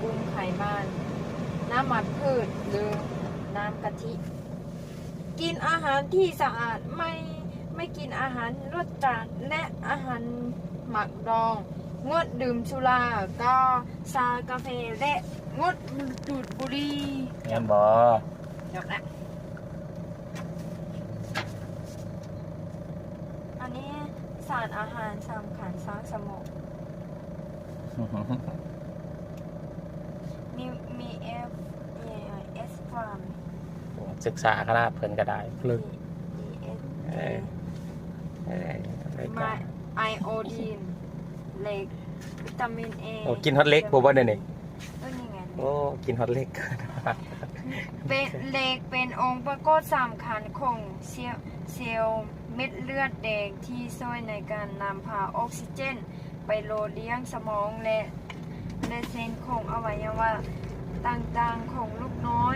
ກຸ່ມໄຂມັນ, ນ້ຳມັນພືດ ຫຼື ນ້ຳກະທິ. ກິນອາຫານທີ່ສະອາດ, ໄມ່ ໄມ່ກິນອາຫານລົດຈັດ ແລະ ອາຫານໝັກດອງ. ງົດດື່ມສຸລາ, ກາ, ຊາ, ກາເຟ ແລະ ງົດດູດບຸຫຼີ່. ແມ່ນບໍ່? ຈົບລະ. ອັນນີ້ສານອາຫານສຳຄັນສ້າງສະໝອງ. ມີ ມີ F E S ຄວາມ ສຶກສາຂະໜາດເພິ່ນກໍໄດ້ ເອີ ເອີ ໄມ ໄອໂອດີນ ເຫຼັກ ວິຕາມິນ A. ໂອ້ ກິນຮອດເຫຼັກບໍ່ ບໍ່ ດຽວນີ້? ເອີ ນີ້ໄງ ໂອ້ ກິນຮອດເຫຼັກ. ເປັນ ເຫຼັກເປັນອົງປະກອບສຳຄັນຂອງເຊວ ເຊວເມັດເລືອດແດງ ທີ່ຊ່ວຍໃນການນຳພາອົກຊີເຈນໄປຫຼໍ່ລ້ຽງສະໝອງ ແລະ ແລະ ເສັ້ນຂອງອະໄວຍະວະຕ່າງໆຂອງລູກນ້ອ